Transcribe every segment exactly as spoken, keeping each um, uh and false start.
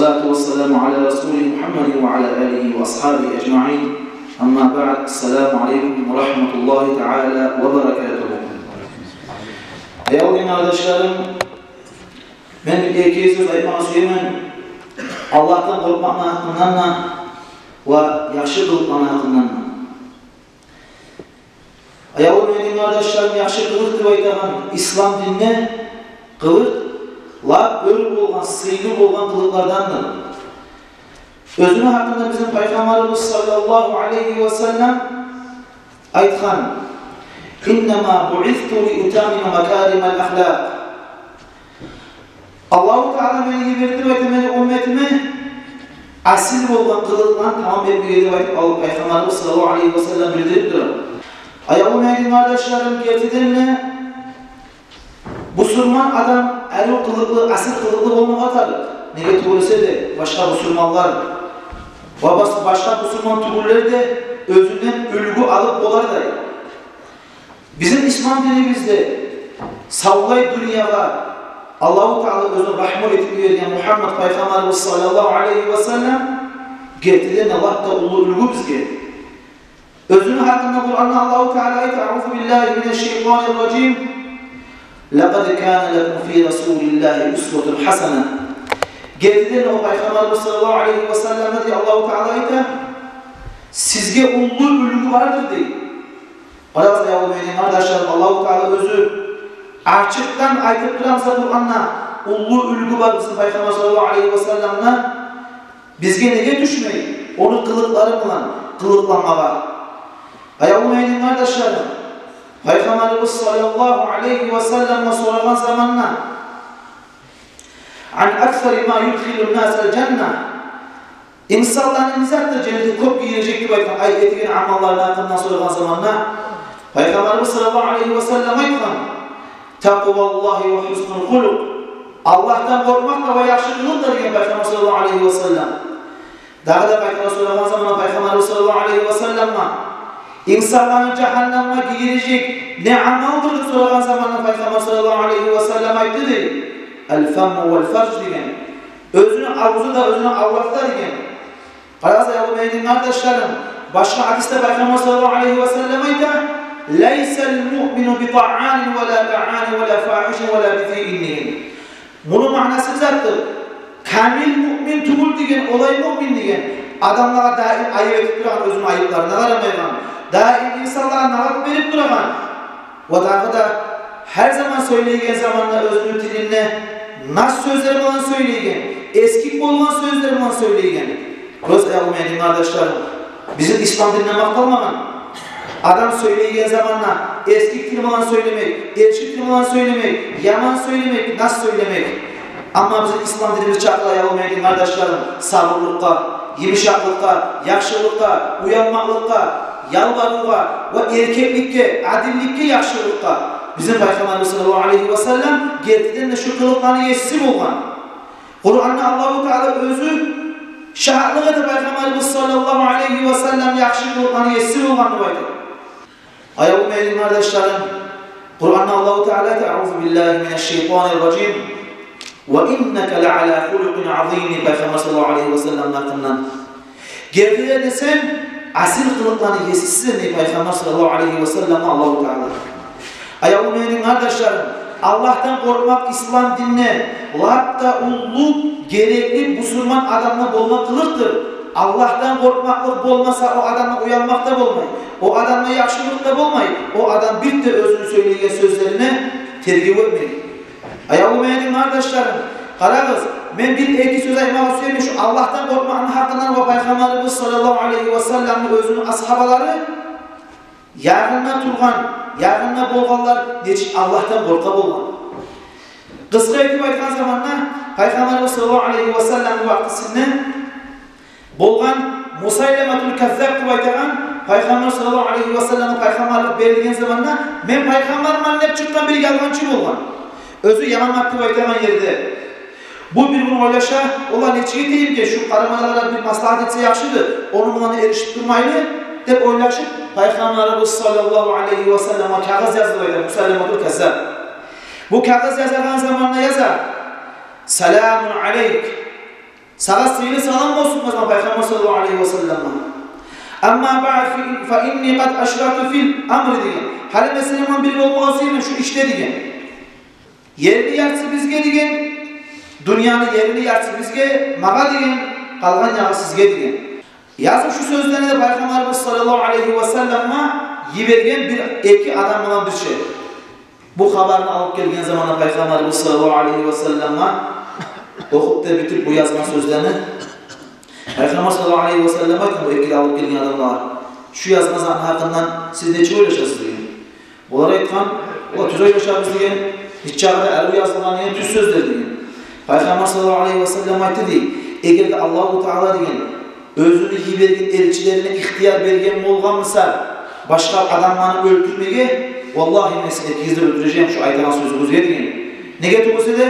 والصلاة والسلام على رسوله محمد وعلى آله وأصحابه أجمعين. أما بعد، السلام عليكم ورحمة الله تعالى وبركاته. Аявлу дин къардашларым, мен бир-эки сёз айтмагъа сюемен Аллагьдан къоркъмакъны гьакъындан да ва яхшы къылыкъланы гьакъындан да. Аявлу мени дин къардашларым, яхшы къылыкъ деп айтагъан ислам динде къылыкъ лап оьр болгъан, сыйлы болгъан къылыкълардандыр. Оьзюню гьакъында бизин Пайхаммарыбыз саллаллагьу алайгьи ва саллам айтгъан: «Иннама буъисту ли утаммима макаримал ахлакъ». Аллагьу Таала мени йиберди деп айта мени умметиме асил болгъан къылыкъланы тамам этмеге деп айтып, ал Пайхаммарыбыз саллаллагьу алайгьи ва саллам билдирип тура. Аявлу мени дин къардашларым, гертиден де бусурман адам арив къылыкълы, асил къылыкълы болмагъа тарыкъ. Неге тюгюл эсе де, башгъа бусурманлар ва бас-, башгъа бусурман тюгюллер де оьзюнден уьлгю алып болардай. Бизин ислам динибизде савлай дюньягъа Аллагьу Таала оьзю рагьму этип йиберген Мугьаммад Пайхаммарыбыз саллаллагьу алайгьи ва саллам гертиден де лап да уллу уьлгю бизге. Оьзюню гьакъында Къуранда Аллагьу Таала айта: «Аузу биллагьи минаш шайтанир ражим. Лакъад кана лакум фи расулиллагьи усватун хасана». Гертиден де о Пайхаммарыбыз саллаллагьу алайгьи ва салламда, дей, Аллагьу Таала айта, сизге уллу уьлгю бардыр, дей. Къарагъыз, аявлу мени дин къардашларым, Аллагьу Таала оьзю ачыкъдан айтып тура буса Къуранда, уллу уьлгю бар бизин Пайхаммар саллаллагьу алайгьи ва салламда. Бизге неге тюшмей ону къылыкълары булан къылыкъланмагъа? Аявлу мени дин къардашларым, Пайхаммарыбыз саллаллагьу алайгьи ва салламгъа сорагъан заманда: «Ан аксари ма юдхилун насал жанна». Инсанланы не затдыр женнетге кёп гийирежек деп айтгъан, ай, этген амалларыны гьакъындан сорагъан заманда, Пайхаммарыбыз саллаллагьу алайгьи ва саллам айтгъан: «Такъваллагьи ва хьуснул хулукъ». Аллагьдан къоркъмакъ да ва яхшы къылыкъ да, деген Пайхаммар саллаллагьу алайгьи ва саллам. Дагъы да къайтара сорагъан заманда Пайхаммарыбыз саллаллагьу алайгьи ва салламгъа: «Инсанланы жагьаннамгъа гийирежек не амалдыр?» – деп сорагъан заманда Пайхаммар саллаллагьу алайгьи ва саллам айтды, дей: «Ал-фамму вал-фарж», – деген. Оьзюню авзу да, оьзюню авраты да, деген. Къарагъыз, аявлу мени дин къардашларым, башгъа гьадисде Пайхаммар саллаллагьу алайгьи ва саллам айта: «Лайсал муъмину би таъанин ва ла лаъанин ва ла фахишин ва ла би зиин», – деген. Муну маънасы затдыр: камил муъмин тюгюл деген, олай муъмин деген, адамлагъа даим айып этип турагъан, оьзюню айыпларына къарамайгъан, даим инсанлагъа налат берип турагъан. Ва дагъы да гьар заман сёйлейген заманда оьзюню тилинде нас сёзлер булан сёйлейген, эсгик болгъан сёзлер булан сёйлейген. Гёресиз, аявлу мени дин къардашларым, бизин ислам динде макъталмагъан адам сёйлейген заманда эсгик тил булан сёйлемек, эрши тил булан сёйлемек, яман сёйлемек, нас сёйлемек. Амма бизин ислам динибиз чакъыра, аявлу мени дин къардашларым, сабурлукъгъа, йымышакълыкъгъа, яхшылыкъгъа, уялмакълыкъгъа, ялбарывгъа ва эркекликге, адилликге, яхшылыкъгъа. Бизин Пайхаммарыбыз саллаллагьу алайгьи ва саллам гертиден де шу къылыкъланы еси болгъан. Къуранда Аллагьу Таала оьзю шагьатлыкъ эте Пайхаммарыбыз саллаллагьу алайгьи ва саллам яхшы къылыкъланы еси болгъан деп айтып. Аявлу мени дин къардашларым, Къуранда Аллагьу Таала айта: «Аузу биллагьи минаш шайтанир ражим. Ва иннака ла ала хулукъин азим», – дей Пайхаммар саллаллагьу алайгьи ва салламны гьакъындан. Гертиден де сен асил къылыкъланы есисен, дей Пайхаммар саллаллагьу алайгьи ва салламгъа Аллагьу Таала. Аявлу мени дин къардашларым, Аллагьдан къоркъмакъ ислам динде лап да уллу, герекли бусурман адамда болгъан къылыкъдыр. Аллагьдан къоркъмакълыкъ болмаса, о адамгъа уялмакъ да болмай, о адамгъа яхшылыкъ да болмай, о адам бир де оьзюню сёйлейген сёзлерине тергев этмей. Аявлу мени дин къардашларым, къарагъыз, мен бир-эки сёз айтмагъа сюемен шу Аллагьдан къоркъмакъны гьакъындан ва Пайхаммарыбыз саллаллагьу алайгьи ва салламны оьзюню асгьабалары, ягъында тургъан, ягъында болгъанлар нечик Аллагьдан къоркъа болгъан. Къысгъа этип айтгъан заманда, Пайхаммарыбыз саллаллагьу алайгьи ва салламны вакътисинде болгъан Мусайламатул Каззаб деп айтагъан, Пайхаммар саллаллагьу алайгьи ва салламгъа пайхаммарлыкъ берилген заманда «мен пайхаммарман» деп чыкъгъан бир ялгъанчы болгъан. Оьзю Ямамат деп айтагъан ерде. Бу бир гюн ойлаша: «Олар нечик этейим экен, шу къарамалар бир маслагьат этсе яхшыдыр, ону булан эришип турмайлы», – деп ойлашып, Пайхаммарыбыз саллаллагьу алайгьи ва салламгъа кагъыз язды деп айта Мусайламатул Каззаб. Бу кагъыз язагъан заманда яза: «Саламун алайк». Сагъа сыйлы салам болсун, о заман Пайхаммар саллаллагьу алайгьи васалламгъа. «Амма баъд фа ин-, фа инни къад ашракту фил амри», – деген. «Гьали мен сени булан бир болмагъа сюемен шу ишде», – деген. «Ерни яртысы бизге, – деген, – дюньяны ерни яртысы бизге, магъа, – деген, – къалгъан ягъы сизге», – деген. Язып шу сёзлени де Пайхаммарыбыз саллаллагьу алайгьи васалламгъа йиберген бир эки адам булан бирче. Бу хабарны алып гелген заманда Пайхаммарыбыз саллаллагьу алайгьи васалламгъа, охуп да битип бу язгъан сёзлени, Пайхаммар саллаллагьу алайгьи васаллам айтгъан бу эки де алып гелген адамлагъа: «Шу язгъан затны гьакъындан сиз нечик ойлашасыз?» – деген. Булар айтгъан: «О, тюз ойлашабыз, – деген, – нечакъы да арив язылгъан, – деген, – тюз сёзлер», – деген. Пайхаммар саллаллагьу алайгьи васаллам айтды дей: «Эгер де Аллагьу Таала, – деген, – оьзюню йиберген элчилерине ихтияр берген болгъан буса башгъа адамланы оьлтюрмеге, валлагьи, мен сизин экигизни де оьлтюрежекмен шу айтагъан сёзюгюзге», – деген. Неге тюгюл эсе де,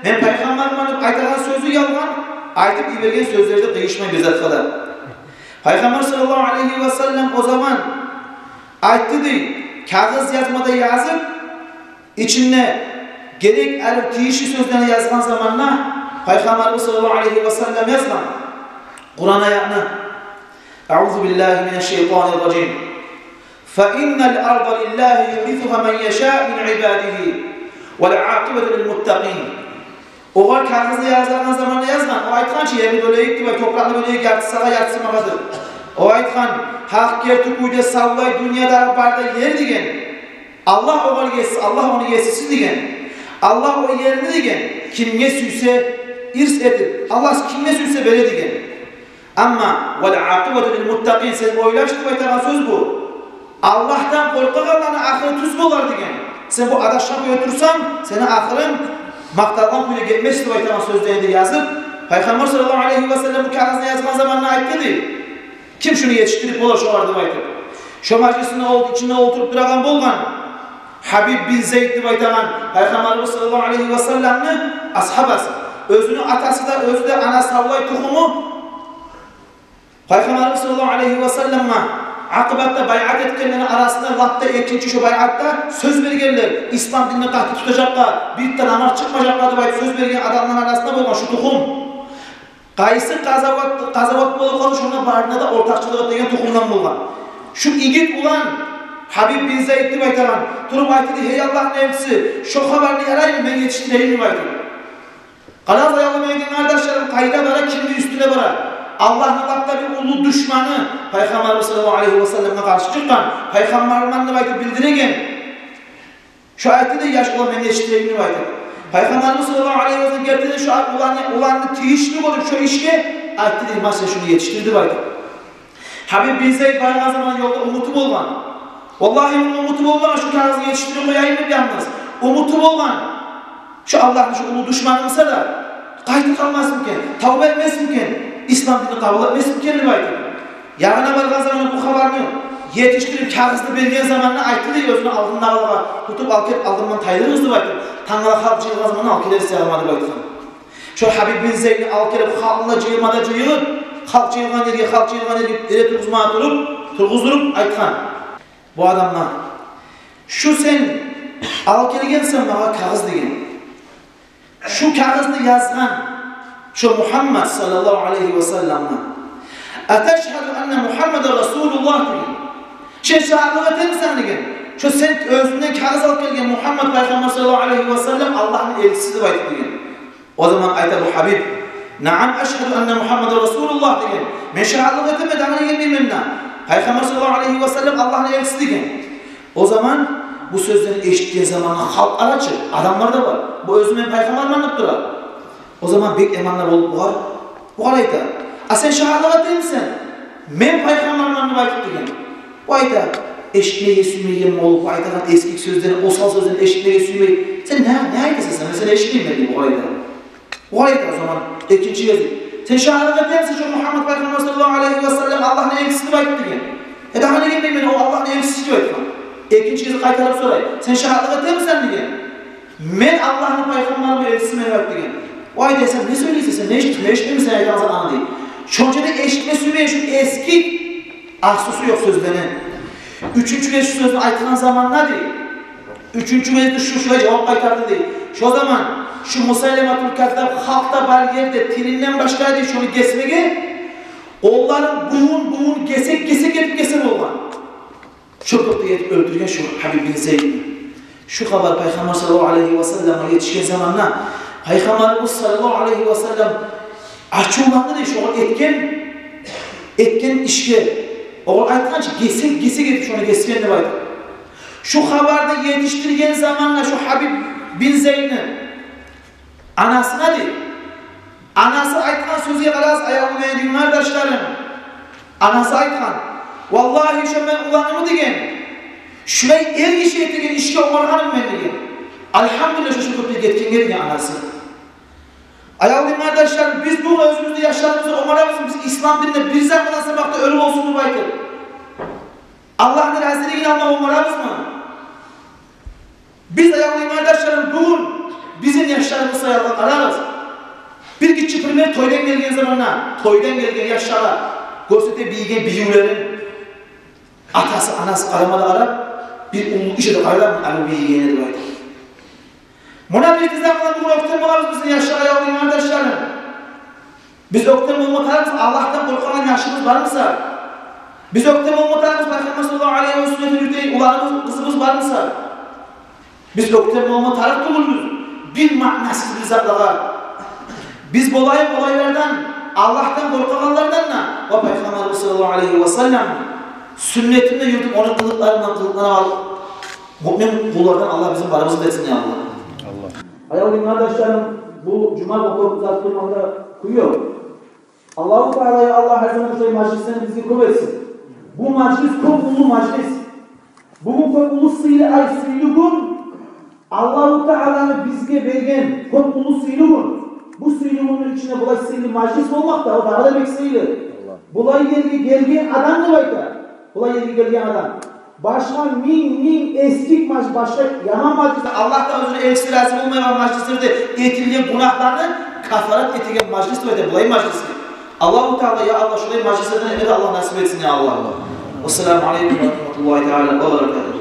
мен пайхаммарман деп айтагъан сёзю ялгъан, айтып йиберген сёзлери де къыйышмай бир затгъа да. Пайхаммар саллаллагьу алайгьи васаллам о заман айтды дей, кагъыз язма да язып, ичинде герек, арив, тийишли сёзлени язгъан заманда Пайхаммарыбыз саллаллагьу алайгьи васаллам язгъан Къуран аятны: «Аузу биллагьи минашшайтанир ражим. Фа иннал арда лиллагьи юрисугьа ман яшаъу мин ибадигьи, вал акъибату лил муттакъин». Огъар кагъызны язагъан заманда язгъан, о айтгъан чы: «Ерни бёлейик, – деп айт, – топуракъны бёлейик, яртысы сагъа, яртысы магъа», – деп. О айтгъан: «Гьакъ герти кюйде савлай дюньяда бары да ер, – деген, – Аллагь огъар ес-, Аллагь ону есиси, – деген. – Аллагь о ерни, – деген, – кимге сюйсе ирс этип, Аллагь кимге сюйсе бере», – деген. Амма «вал акъибату лил муттакъин», сен ойлаш деп айтагъан сёз бу. Аллагьдан къоркъагъанланы ахыры тюз болар деген. Сен бу адашгъан кюйде турсанг, сени ахырынг макъталгъан кюйде гетмес деп айтагъан сёзлени де язып, Пайхаммар саллаллагьу алайгьи васаллам бу кагъызны язгъан заманда айтды дей: «Ким шуну етишдирип болар шогъар?» – деп айтып. Шо мажлисни ол-, ичинде олтуруп турагъан болгъан Гьабиб бин Зайд деп айтагъан Пайхаммарыбыз саллаллагьу алайгьи васалламны асгьабасы. Оьзюню атасы да, оьзю де, анасы савлай тухуму. Пайхаммарыбыз саллаллагьу алайгьи васалламгъа Акъабатда байъат этгенлени арасында лап да экинчи шо байъатда сёз бергенлер, ислам динни къатты тутажакъгъа, бир де намаз чыкъмажакъгъа деп айтып сёз берген адамланы арасында болгъан шу тухум. Къайсы къазават, къазават болуп къалды, шонда барына да ортакъчылыкъ этеген тухумдан болгъан. Шу игит улан, Гьабиб бин Зайд деп айтагъан, туруп айтды дей: «Гьей Аллагьны элчиси, шо хабарны яраймы, мен етишдирейим?» – деп айтып. Къарагъыз, аявлу мени дин къардашларым, къайда бара, кимни уьстюне бара? Аллагьны лап да бир уллу душманы Пайхаммарыбыз саллаллагьу алайгьи васалламгъа къаршы чыкъгъан, пайхаммарман деп айтып билдиреген. Шо айтды дей яш улан: «Мен етишдирейим», – деп айтып. Пайхаммарыбыз саллаллагьу алайгьи васаллам гертиден шо уланны, уланны тийишли гёрюп шо ишге, айтды дей: «Ма, сен шуну етишдир», – деп айтып. Гьабиб бин Зайд барагъан заман ёлда умуту болгъан. Валлагьи, умуту болгъан, шо кагъызны етишдирип къояйым деп янгыз. Умуту болгъан. Шо Аллагьны шо уллу душманы буса да, къайтып къалмасмы экен, тавба этмесми экен, ислам динни къабул этмесми экен деп айтып. Ягъына баргъан заман бу хабарны етишдирип, кагъызны берген заманда айтды дей оьзюню алдындагъылагъа: «Тутуп алып гелип, алдымдан тайдырыгъыз», – деп айтып. «Тангала халкъ жыйылгъан заманда алып гелерсиз ягъыма», – деп айтгъан. Шо Гьабиб бин Зайдны алып гелип, халкъны да жыйылма да жыйылып, халкъ жыйылгъан ерге, халкъ жыйылгъан ерге эретургъузма туруп, тургъуздуруп айтгъан бу адамгъа: «Шу сен алып гелгенсен магъа кагъыз, – деген. – Шу кагъызны язгъан шо Мугьаммад саллаллагьу алайгьи васалламны. Аташгьаду анна Мугьаммадан расулуллагь, – деген. – Сен шагьатлыкъ этемисен, – деген, – шо сен оьзюнден кагъыз алып гелген Мугьаммад пайхаммар саллаллагьу алайгьи васаллам Аллагьны элчиси деп айтып?» – деген. О заман айта бу Гьабиб: «Наам, ашгьаду анна Мугьаммадан расулуллагь, – деген. – Мен шагьатлыкъ этемен, дагъы неге этмеймен, пайхаммар саллаллагьу алайгьи васаллам Аллагьны элчиси», – деген. О заман бу сёзлени эшитген заманда халкъ ара чы, адамлар да бар. Бу оьзю «мен пайхаммарман» деп тура. О заман бек яман да болуп бугъар, бугъар айта: «А сен шагьатлыкъ этемисен мен пайхаммарман деп айтып?» – деген. Бу айта: «Эшитмеге сюймейген болуп, бу айтагъан эсгик сёзлени, осал сёзлени эшитмеге сюймей, сен не, не айтасан сен? Мен сени эшитмеймен», – деп бугъар айта. О айта о заман экинчи гезик: «Сен шагьатлыкъ этемисен шо Мугьаммад пайхаммар саллаллагьу алайгьи васаллам Аллагьны элчиси деп айтып?» – деген. «Э, дагъы неге этмеймен, о Аллагьны элчиси», – деп айтгъан. Экинчи гезик къайтарып сорай: «Сен шагьатлыкъ этемисен, – деген, – мен Аллагьны пайхаммарымы, элчисимен деп айтып?» – деген. «О айта: сен не сёйлейсен, сен не эшит-, не эшитмеймисен айтагъан затны?» – дей. Шонча да эшитме сюймей шу эсгик, аслусу ёкъ сёзлени. Уьчюнчю гезик шу сёзню айтгъан заманда, дей, уьчюнчю гезик де шу шулай жавап къайтарды, дей. Шо заман Шу Мусайламатул Каззаб халкъда бар ерде тилинден башлады шону гесмеге, къолларын бувун-бувун, гесек-гесек этип гесе болгъан. Шо кюйде этип оьлтюрген шу Гьабиб бин Зайдны. Шу хабар Пайхаммар саллаллагьу алайгьи васалламгъа етишген заманда, Пайхаммарыбыз саллаллагьу алайгьи васаллам ачувланды дей шогъар этген, этген ишге. Огъар айтгъан чы, гесек-гесек этип шону гесген деп айтып. Шу хабарны етишдирген заманда шу Гьабиб бин Зайдны анасына дей. Анасы айтгъан сёзге къарагъыз, аявлу мени дин къардашларым. Анасы айтгъан: «Валлагьи, шо мени уланымы, — деген, — шулай эр гиши этеген ишге онгаргъанман мен», — деген. «Альгьамдулиллагь, шо, шо кюйде гетгенге», — деген анасы. Аявлу дин къардашларым, биз бугюн оьзюбюзню яшларыбызны онгарабызмы? Биз ислам динде бир заман сабакъда оьлюп болсун деп айтып, Аллагьны разилигин алмагъа онгарабызмы? Биз, аявлу дин къардашларым, бугюн бизин яшларыбыз саялы къарагъыз. Бир гиччи пример: тойдан гелген заманда, тойдан гелген яшлагъа гёрсете бийиген бийивлерин. Атасы, анасы къарама да къарап, бир уллу иш де къарап, «Ана бийигени», — деп айтып. Муна биз не заман бугюн оьктем болабыз бизин яшлагъа, аявлу дин къардашларым. Биз оьктем болма тарыкъбыз Аллагьдан къоркъагъан яшыбыз бармы буса? Биз оьктем болма тарыкъбыз Пайхаммар саллаллагьу алайгьи васалламны сюннетин юрютеген уланыбыз, къызыбыз бармы буса? Биз оьктем болма тарыкъ тюгюлбюз бир маънасыз бир затлагъа. Биз болайыкъ олайлардан, Аллагьдан къоркъагъанлардан да, ва Пайхаммарыбыз саллаллагьу алайгьи васалламны сюннетин де юрютюп, ону къылыкъларындан къылыкълана алып, муъмин къуллардан Аллагь бизин барыбызны да этсин, я Аллагь. Амин. Аявлу дин къардашларым, бу жума охуп узатып турмагъа да кюй ёкъ. Аллагьу Таала, я Аллагь, гьар заман шулай мажлислени бизге кёп этсин. Бу мажлис кёп уллу мажлис. Бугюн кёп уллу сыйлы ай, сыйлы гюн. Аллагьу Тааланы бизге берген кёп уллу сыйлы гюн. Бу сыйлы гюнню ичинде булай сыйлы мажлис болмакъ да, о дагъы да бек сыйлы. Булай ерге гелген адам деп айта. Булай ерге гелген адам башгъа минг-минг эсгик маж-, башгъа яман мажлис, Аллагь да, оьзюню элчиси рази болмайгъан мажлислерде этилген гюнагьланы кафарат этеген мажлис деп айта булай мажлисни. Аллагьу Таала, я Аллагь, шулай мажлислерден этме Аллагь насип этсин, я Аллагь. Вассаламу алайкум ва рагьматуллагьи таала ва баракатугь.